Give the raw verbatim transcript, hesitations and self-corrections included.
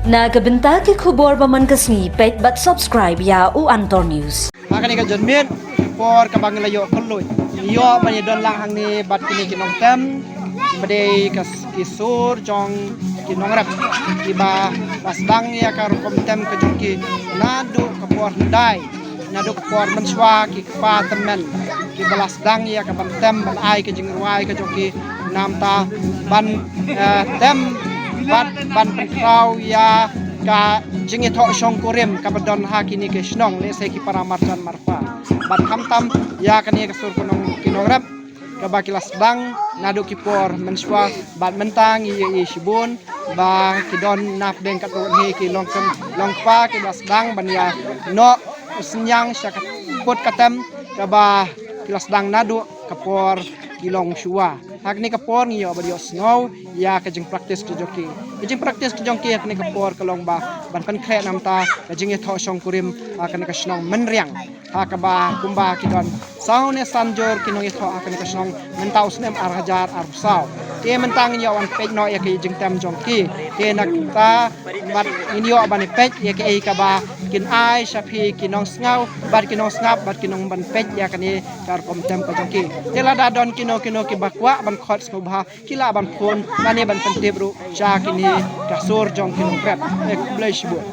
Na ka bynta ki khubor ba man ka sngi, peit bad subscribe ïa u Antor News. Ha kane ka janmiet, por kaba ngi la ïoh kylluid, ngi ïoh ban ïadon lang hangne bad kine ki nongtem, ba dei ka s-, ki sur jong ki nongrep, kiba la sdang ïa ka rukom tem ka jong ki naduh ka por hyndai, naduh ka por mynshuwa ki kpa tymmen, kiba la sdang ïa ka ban tem ban ai ka jingrwai ka jong ki, namta ban, eh, tem bad ban pynkhraw ïa ka jingïathoh shongkurim kaba don ha kine ki shnong, lehse ki para marjan marpa. Bad khamtam ïa kane ka sur ki nong, ki nongrep, kaba ki la sdang naduh ki por mynshuwa, bad mynta ngi ïohi shibun ba ki don napdeng katto katne ki longkmie longkpa kiba sdang ban ïa noh u synñiang sha ka pud ka tem kaba ki la sdang naduh ka por ki longshuwa. Ha kane ka por ngi ïoh bad ïohsngew ïa ka jingpraktis ka jong ki. Ka jingpraktis ka jong ki ha kane ka por ka long ba ban pynkhreh namta ka jingïathoh shongkurim ha kane ka shnong Mynriang, ha kaba kumba ki don saw ne san jur ki nongïathoh ha kane ka shnong mynta u snem ar hajar arphew saw. Te mynta ngin ïoh ban peit noh ïa ka jingtem jong ki. Te na kata bad ngin ïoh ban peit ïa kaei kaba kin ai sha phi ki nongsngew bad ki nongsngap bad ki nongban peit ïa kane ka rukom tem ka jong ki. Te lada don kino kino kiba kwah ban khot sngewbha, ki lah ban phone lane ban pyntip ruh sha kine ka sur jong ki nongrep. Eh, khublei shibun.